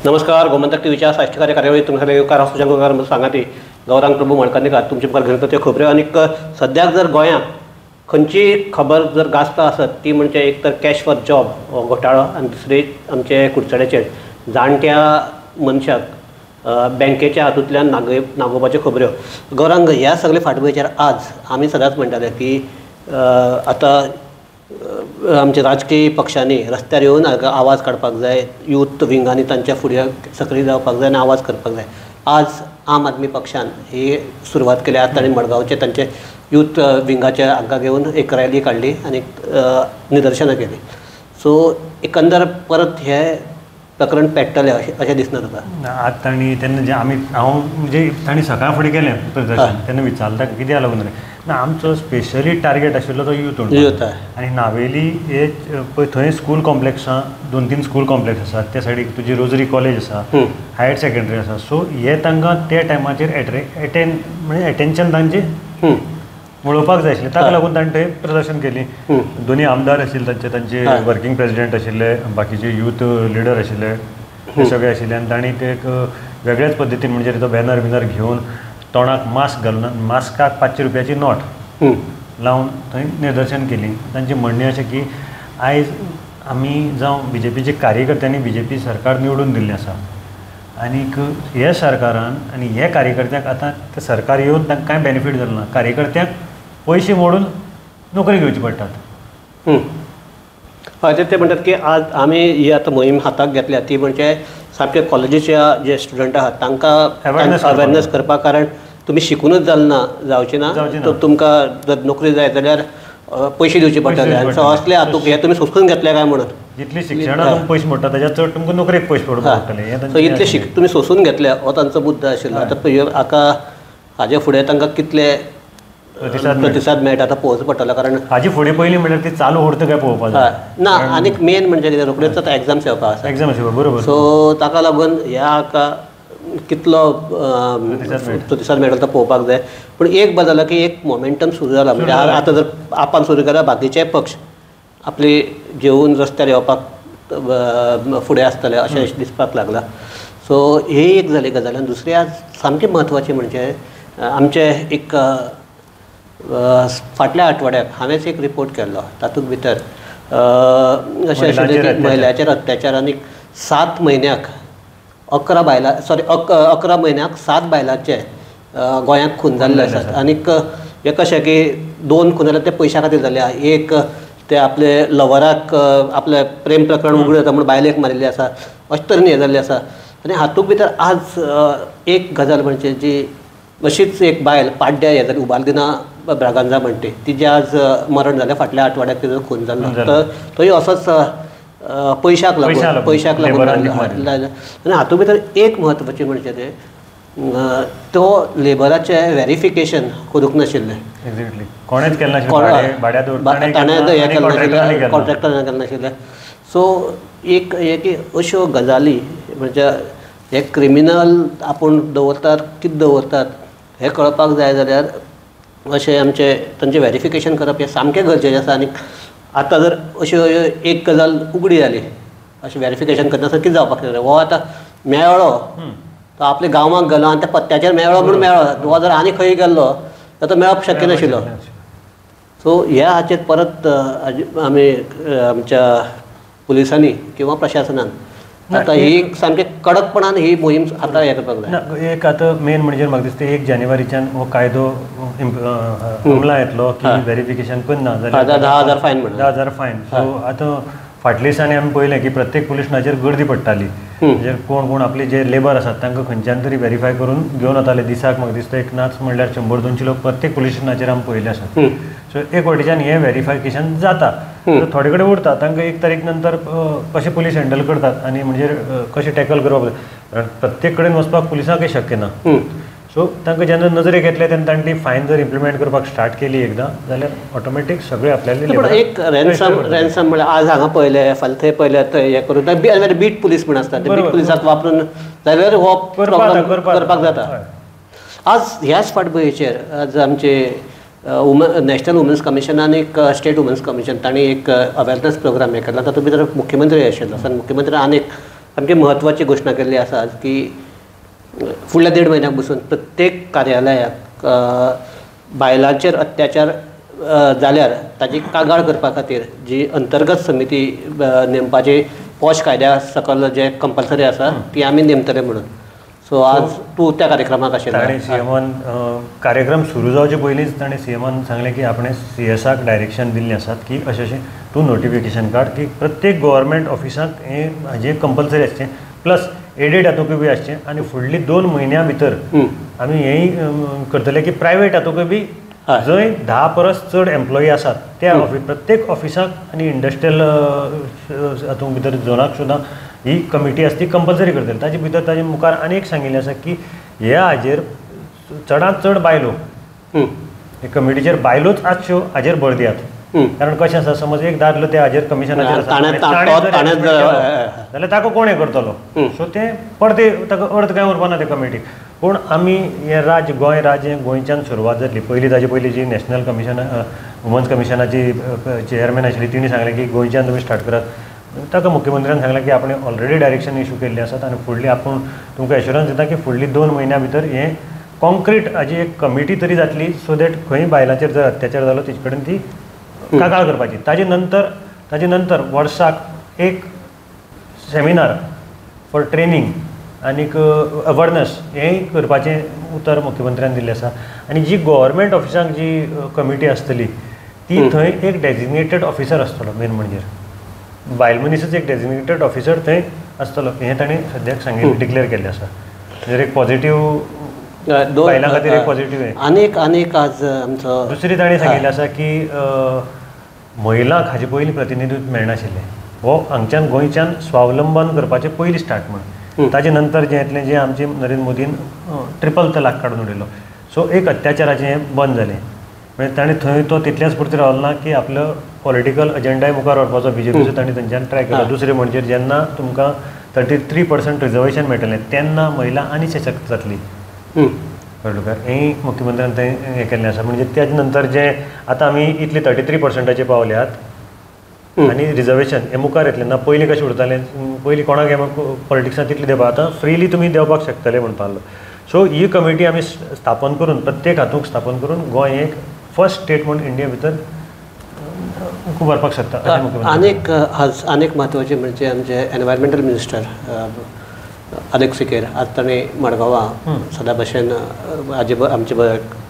नमस्कार, गोमंतक टीव्हीच्या साहित्यकार्य कार्यावळीत तुमकां येवकार. हांव सुजन गोंयकार सांगाती गौरांग प्रभू मळकर्णेकार तुमचे मुखार घेवन त्यो खबऱ्यो. आनीक सद्याक जर गोंयांत खंयची खबर जर गाजता आसत ती म्हणजे एक तर कॅश फॉर जॉब हो घोटाळो आनी दुसरी आमचे कुडचड्याचेर जाणट्या मनशाक बँकेच्या हातूंतल्यान नागोवपाच्यो खबऱ्यो. गौरांग, ह्या सगळे फाटभुंयेचेर आज आमी सदांच म्हणटाले की आतां आमच्या राजकीय पक्षांनी रस्त्यार येवन आवाज काडपाक जाय, यूथ विंगांनी तांच्या फुडें सक्रीय जावपाक जाय आनी आवाज करपाक जाय. आज आम आदमी पक्षान ही सुरवात केली. आज तांणी मडगांवचे तांचे यूथ विंगाचे हांकां घेवन एक रॅली काडली आनी निदर्शनां केली. सो एकंदर परत हे प्रकरण पेट्टलें अशें दिसना तुका? आतां तांणी तेन्ना जे आमी हांव म्हणजे तांणी सकाळ फुडें केलें प्रदर्शन तेन्ना विचारता कित्याक लागून ना, आमचो स्पेशली टार्गेट आशिल्लो तो यूथ यूथ. आनी नावेली हे पळय थंय स्कूल कॉम्प्लेक्स आसा, 2-3 स्कूल कॉम्प्लेक्स आसा, त्या सायडीक तुजी रोजरी कॉलेज आसा, हायर सेकंडरी आसा. सो हे तांकां त्या टायमाचेर म्हणजे एटेन्शन तांचे वळोवपाक जाय आशिल्लें, ताका लागून तांणी थंय प्रदर्शन केली. दोनी आमदार आशिल्ले तांचे, तांचे वर्किंग प्रेसिडेंट आशिल्ले, बाकीचे यूथ लिडर आशिल्ले, ते सगळे आशिल्ले. आनी तांणी ते एक वेगळ्याच पद्दतीन म्हणजे तो बॅनर बिनर घेवन तोंडाक मास्क घालून, मास्काक 500 रुपयाची नोट लावन थंय निदर्शन केली. तांचें म्हणणें अशें की आयज आमी जावं बीजेपीचे कार्यकर्त्यांनी बीजेपी सरकार निवडून दिल्लें आसा आनीक हे सरकारान आनी हे कार्यकर्त्यांक आतां तें सरकार येवन तांकां कांय बेनिफीट जालो ना, कार्यकर्त्यांक पयशे मोडून नोकरी घेवची पडटात. हय, ते म्हणटात की आज आमी ही आतां मोहीम हाताक घेतल्या ती म्हणजे सामके कॉलेजीच्या जे स्टुडंट आहात तांकां अवेरनस करपाक, कारण तुमी शिकूनच जालें ना जावचें ना तर तुमकां जर नोकरी जाय जाल्यार पयशे दिवचे पडटले. आनी असले हातूंत हे तुमी सोंसून घेतले काय म्हणून जितली शिक्षणाक पयशे मोडटा ताच्या चड तुमकां नोकरेक पयशे मोडचे पडटले. सो इतले तुमी सोंसून घेतले हो तांचो मुद्दो आशिल्लो. आतां हाका हाजे फुडें तांकां कितले प्रतिसाद मेळटा आतां पळोवचो पडटलो, कारण हाजे फुडें पयलीं म्हणल्यार ती चालू उरता काय पळोवपाक जाय ना. आनीक मेन म्हणजे कितें, रोखडेच आतां एग्जाम्स येवपाक आसा, एग्जाम्स येवपा बरोबर. सो ताका लागून ह्या हाका कितलो प्रतिसाद मेळटा तो पळोवपाक जाय. पूण एक बरें जालां की एक मोमेंटम सुरू जाला, म्हणजे आतां जर आपान सुरू केल्यार बाकीचे पक्ष आपली घेवन रस्त्यार येवपाक फुडें आसतले अशें दिसपाक लागलां. सो ही एक जाली गजाल. आनी दुसरी आज सामकी म्हत्वाची म्हणजे आमचे एक फाटल्या आठवड्याक हांवेंच एक रिपोर्ट केल्लो, तातूंत भितर अशें आशिल्लें की महिलांचेर अत्याचार आनी 7 म्हयन्याक 11 बायलां, सॉरी 11 म्हयन्याक 7 बायलांचे गोंयांत खून जाल्ले आसात. आनीक हें कशें की 2 खून जाले ते पयशां खातीर जाले, एक ते आपले लवराक आपलें प्रेम प्रकरण उगड जाता म्हूण बायलेक मारिल्लें आसा, अशें तरेन हें जाल्लें आसा. आनी हातूंत भितर आज एक गजाल म्हणजे जी अशीच एक बायल पाड्ड्या हें जाली, उबालदिना ब्रागांजा म्हणटी, तिजें आज मरण जालें, फाटल्या आठवड्याक तिजो खून जाल्लो. तर तोय असोच पयशाक लागून, पयशाक लागून. आनी हातूंत भितर एक म्हत्वाचें म्हणजे तें तो लेबराचें वेरिफिकेशन करूंक नाशिल्लें, एक्झॅक्टली कोणेच केलें नाशिल्लें, ताणें हें केलें नाशिल्लें, कॉन्ट्रॅक्टरान केलें नाशिल्लें. सो एक हें की अश्यो गजाली म्हणजे हे क्रिमिनल आपूण दवरतात कितें दवरतात हें कळपाक जाय जाल्यार अशें आमचें तांचें वेरिफिकेशन करप हें सामकें गरजेचें आसा. आनी आतां जर अश्यो एक गजाल उगडी जाली अशें वेरिफिकेशन करतना कितें जावपाक शकता, हो आतां मेळ्ळो तो आपल्या गांवांत गेलो आनी त्या पत्त्याचेर मेळ्ळो म्हूण मेळ्ळो, हो जर आनी खंय गेल्लो तर तो मेळप शक्य नाशिल्लो. सो ह्या हाचेर परत आमी आमच्या पुलिसांनी किंवा प्रशासनान आतां ही सामकी कडकपणान ही मोहीम आतां हें करपाक जाय. एक आतां मेन म्हणजे म्हाका दिसता 1 जानेवारीच्यान हो कायदो अंमलांत येतलो की वेरिफिकेशन करना जाल्यार 10,000 फायन, म्हणून 10,000 फायन. सो आतां फाटल्या दिसांनी आमी पळयलें की प्रत्येक पुलीस स्टेशनाचेर गर्दी पडटाली, म्हणजे कोण कोण आपले जे लेबर आसात तांकां खंयच्यान तरी वेरीफाय करून घेवन वताले. दिसाक म्हाका दिसता एक नाच म्हणल्यार 100-200 लोक प्रत्येक पुलीस स्टेशनाचेर आमी पळयले आसात. सो एक वाटेच्यान हें वेरिफिकेशन जाता, थोडे कडेन उरता, तांकां 1 तारीख नंतर कशें पुलीस हँडल करतात आनी म्हणजे कशें टॅकल करपाक जाय, कारण प्रत्येक कडेन वचपाक पुलिसांकय शक्य ना. सो तांकां जेन्ना नजरेक येतलें तेन्ना तांणी ती फायन जर इम्प्लिमेंट करपाक स्टार्ट केली एकदां जाल्यार ऑटोमॅटीक सगळे आपल्याले. एक रॅन्सम, रॅन्सम म्हळ्यार आज हांगा पळयलें फाल्यां थंय पळयलें थंय हें करून बीट पुलीस म्हण आसता, ते बीट पुलिसाक वापरून जाल्यार हो प्रॉब्लम करपाक जाता. आज ह्याच फाटभुंयेचेर आज आमचे नॅशनल वुमन्स कमिशनान एक स्टेट वुमन्स कमिशन तांणी एक अवेरनस प्रोग्राम हे केला. तातूंत भितर मुख्यमंत्री आशिल्लो, मुख्यमंत्री आनी एक सामकी म्हत्वाची घोशणा केल्ली आसा आज की फुडल्या 1.5 म्हयन्याक बसून प्रत्येक कार्यालयाक बायलांचेर अत्याचार जाल्यार ताजी कागाळ करपा खातीर जी अंतर्गत समिती नेमपाची पॉश कायद्या सकल जे कंपल्सरी आसा ती आमी नेमतले म्हणून. सो आज तूं त्या कार्यक्रमाक आशिल्लो. ताणें सीएमान कार्यक्रम सुरू जावचे पयलींच ताणें सीएमान सांगलें की आपणें सीएसाक डायरेक्शन दिल्लें आसात की अशें अशें तूं नोटिफिकेशन काड की प्रत्येक गव्हर्मेंट ऑफिसाक हें हाजें कंपल्सरी आसचें, प्लस एडेड हातूंकय बी आसचें आनी फुडली 2 म्हयन्या भितर आमी हेंय करतले की प्रायवेट हातूंकय बी जंय 10 परस चड एम्प्लॉई आसात त्या प्रत्येक ऑफिसाक आनी इंडस्ट्रियल हातूंत भितर झोनाक सुद्दां ही कमिटी आसा ती कंपल्सरी करतली. ताजे भितर ताजे मुखार आनी एक सांगिल्लें आसा की ह्या हाजेर चडांत चड बायलो हे कमिटीचेर बायलोच आसच्यो हाजेर भर दियात. कारण कशें आसा, समज एक दादलो त्या हाजेर कमिशनाचेर जाल्यार ताका कोण हें करतलो, सो तें परतें ताका अर्थ कांय उरपा ना त्या कमिटीक. पूण आमी हें राज्य गोंय राज्य गोंयच्यान सुरवात जातली. पयलीं ताजे पयलीं जी नॅशनल कमिशन वुमन्स कमिशनाची चेअरमॅन आशिल्ली तिणी सांगलें की गोंयच्यान तुमी स्टार्ट करात. ताका मुख्यमंत्र्यान सांगलें की आपणें ऑलरेडी डायरेक्शन इशू केल्लें आसात आनी फुडली आपूण तुमकां एश्योरन्स दिता की फुडली 2 म्हयन्या भितर हें कॉन्क्रीट हाजी एक कमिटी तरी जातली सो that खंय बायलांचेर जर अत्याचार जालो तेजे कडेन ती कागाळ करपाची. ताजे नंतर वर्साक एक सेमिनार फॉर ट्रेनींग आनीक अवेरनस हेंय करपाचें उतर मुख्यमंत्र्यान दिल्लें आसा. आनी जी गव्हर्मेंट ऑफिसांक जी कमिटी आसतली ती थंय एक डेजिग्नेटेड ऑफिसर आसतलो, मेन म्हणजे बायल मनीसच एक डेजिग्नेटेड ऑफिसर थंय आसतलो हें ताणें सद्याक सांगिल्लें, डिक्लेअर केल्लें आसा. म्हणजे एक पॉझिटिव्ह बायलां खातीर एक पॉझिटिव्ह हें. आनीक आनीक आज आमचो दुसरी ताणें सांगिल्लें आसा की महिलांक हाजे पयलीं प्रतिनिधित्व मेळनाशिल्लें, हो हांगच्यान गोंयच्यान स्वावलंबन करपाचें पयलीं स्टार्ट म्हण. ताजे नंतर जें येतलें जें आमचें नरेंद्र मोदीन ट्रिपल तलाक काडून उडयलो, सो एक अत्याचाराचें हें बंद जालें. म्हणजे ताणें थंय तो तितल्याच पुरती रावलो ना की आपलो पॉलिटिकल अजेंडाय मुखार व्हरपाचो बीजेपीचो ताणें थंयच्यान ट्राय केलो. दुसरें म्हणजे जेन्ना तुमकां 33% रिजर्वेशन मेळटलें तेन्ना महिला आनी सशक्त जातली, कळ्ळें तुका, हेंय मुख्यमंत्र्यान थंय हें केल्लें आसा. म्हणजे त्याच नंतर जें आतां आमी इतले 33%चेर पावल्यात आनी रिजर्वेशन हें मुखार येतलें ना. पयलीं कशें उरतालें, पयलीं कोणाक हें पॉलिटिक्सांत तितलें देवपा, आतां फ्रिली तुमी देंवपाक शकतले म्हणपा लागलो. सो ही कमिटी आमी स्थापन करून प्रत्येक हातूंक स्थापन करून गोंय एक फर्स्ट स्टेट म्हूण इंडिया भितर उबारपाक शकता. आनीक आज आनीक म्हत्वाचें म्हणजे आमचे एनवायरमेंटल मिनिस्टर अलेक्स सिकेर आज ताणें मडगांवां सदां भशेन आजे आमचे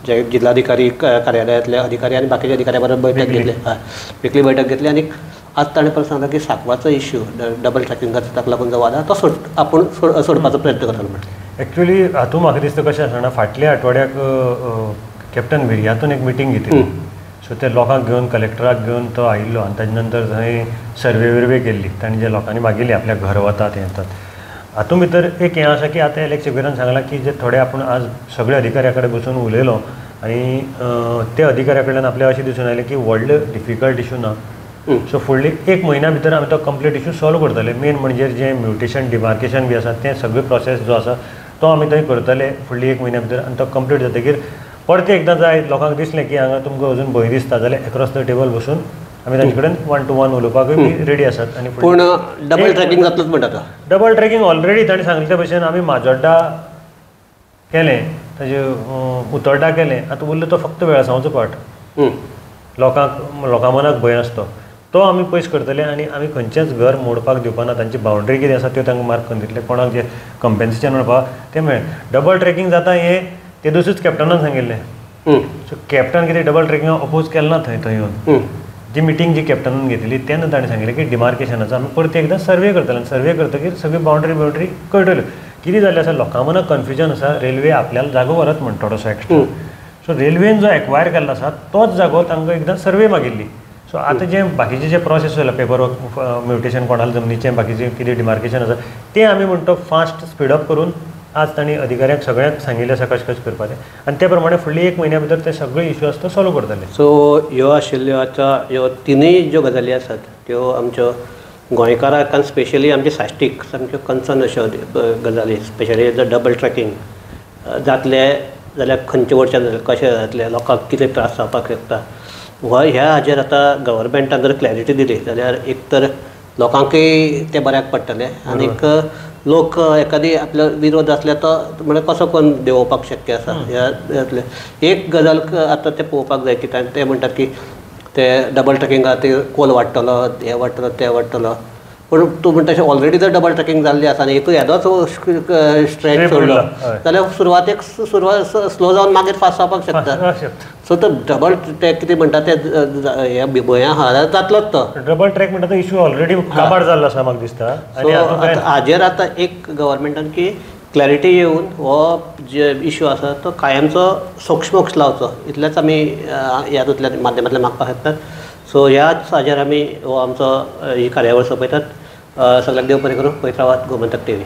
जे जिल्हाधिकारी कार्यालयांतले अधिकारी आनी बाकीच्या अधिकाऱ्या बरोबर बैठक घेतली, विकली बैठक घेतली. आनी आज ताणें परत सांगलां की सांकवाचो इश्यू डबल ट्रॅकिंगाचो ताका लागून जो वाद आसा तो आपूण सोडपाचो प्रयत्न करतलो म्हणलें. एक्चुअली हातूंत म्हाका दिसता कशें आसा जाणा, फाटल्या आठवड्याक कॅप्टन विर्यातून एक मिटींग घेतिल्ली, सो ते लोकांक घेवन कलेक्टराक घेवन तो आयिल्लो आनी ताजे नंतर थंय सर्वे विर्वे केल्ली ताणें, जे लोकांनी मागिल्ली आपल्या घर वतात हें येतात. हातूंत भितर एक हें आसा की आतां एलेक्स सिक्वेरान सांगलां की जे थोडे आपूण आज सगळे अधिकाऱ्या कडेन बसून उलयलो आनी ते अधिकाऱ्या कडल्यान आपल्या अशें दिसून आयलें की व्हडले डिफिकल्ट इशू ना, सो फुडली 1 म्हयन्या भितर आमी तो कंप्लीट इशू सॉल्व करतले. मेन म्हणजे जें म्युटेशन डिमार्केशन बी आसा तें सगळें प्रोसेस जो आसा तो आमी थंय करतले फुडली 1 म्हयन्या भितर आनी तो कंप्लीट जातकीर परतें एकदां जाय लोकांक दिसलें की हांगा तुमकां अजून भंय दिसता जाल्यार एक्रॉस the table बसून आमी तांचे कडेन 1 to 1 उलोवपाकूय बी रेडी आसात. आनी पूण डबल ट्रॅकिंग जातलोच म्हणटा तो. डबल ट्रॅकिंग ऑलरेडी ताणें सांगले त्या भशेन आमी माजोड्डा केलें, ताजे उतोड्डा केलें, आतां उरलो तो फक्त वेळसांवचो पार्ट. लोकांक लोकां मनाक भंय आसता तो आमी पयस करतले आनी आमी खंयचेंच घर मोडपाक दिवपा ना. तांची बावंड्री कितें आसा त्यो तांकां मार्क करून दितले, कोणाक जें कंपेन्सेशन मेळपाक तें मेळ्ळें. डबल ट्रॅकिंग जाता हें ते दुसरीच कॅप्टनान सांगिल्लें, सो कॅप्टन कितें डबल ट्रॅकिंगाक अपोज केलें ना थंय थंय येवन जी मिटींग जी कॅप्टनान घेतली तेन्ना ताणें सांगिल्लें की डिमार्केशनाचो आमी परत एकदां सर्वे करतले आनी सर्वे करतकीर सगळी बावंड्री बावंड्री कळटल्यो. कितें जाल्लें आसा लोकां मनाक कन्फ्युजन आसा, रेल्वे आपल्याला जागो व्हरत म्हण थोडोसो एक्स्ट्रा, सो रेल्वेन जो एक्वायर केल्लो आसा तोच जागो तांकां एकदां सर्वे मागिल्ली. सो आतां जें बाकीचें जें प्रोसेस जाला पेपर वर्क म्युटेशन कोणाला जमनीचें बाकीचें कितें डिमार्केशन आसा तें आमी म्हणटा फास्ट स्पिडअप करून आज तांणी अधिकाऱ्यांक सगळ्यांक सांगिल्लें आसा कशें कशें करपाचें आनी ते प्रमाणे फुडली 1 म्हयन्या भितर ते सगळे इशू आसा तो सॉल्व करतले. सो ह्यो आशिल्ल्यो आतां ह्यो तिनूय ज्यो गजाली आसात त्यो आमच्यो गोंयकारांक आनी स्पेशली आमचे साश्टीक सामक्यो कन्सर्न अश्यो गजाली, स्पेशली जर डबल ट्रॅकिंग जातलें जाल्यार खंयचे वटच्यान जातलें, कशें जातलें, लोकांक कितें त्रास जावपाक शकता, ह्या हाजेर आतां गव्हर्मेंटान जर क्लॅरिटी दिली जाल्यार एक तर लोकांकय तें बऱ्याक पडटलें आनीक लोक एखादी आपलो विरोध आसल्यार तो म्हणजे कसो करून देंवोवपाक शक्य आसा. ह्या एक गजाल आतां तें पळोवपाक जाय की ते म्हणटात की ते डबल ट्रॅकिंगा खातीर कोल वाडटलो, हें वाडटलो, तें वाडटलो, पूण तूं म्हणटा तशें ऑलरेडी जर डबल ट्रॅकिंग जाल्ली आसा आनी एकूय येदोच स्ट्रेच सोडलो जाल्यार सुरवातेक सुरवात स्लो जावन मागीर फास्ट जावपाक शकता. सो तो डबल ट्रॅक कितें म्हणटा ते हे भंय आहा जाल्यार जातलोच तो डबल ट्रॅक म्हणटा तो इशू ऑलरेडी काबार जाल्लो आसा म्हाका दिसता. सो हाजेर आतां एक गव्हर्मेंटान की क्लॅरिटी येवन हो जे इशू आसा तो कायमचो सोक्षमोक्ष लावचो इतलेंच आमी ह्या माध्यमांतल्यान मागपाक शकतात. सो ह्याच हाजेर आमी हो आमचो ही कार्यावळ सोंपयतात. सगळ्यांक देव बरें करूं. पळयत रावात गोमंतक टीव्ही.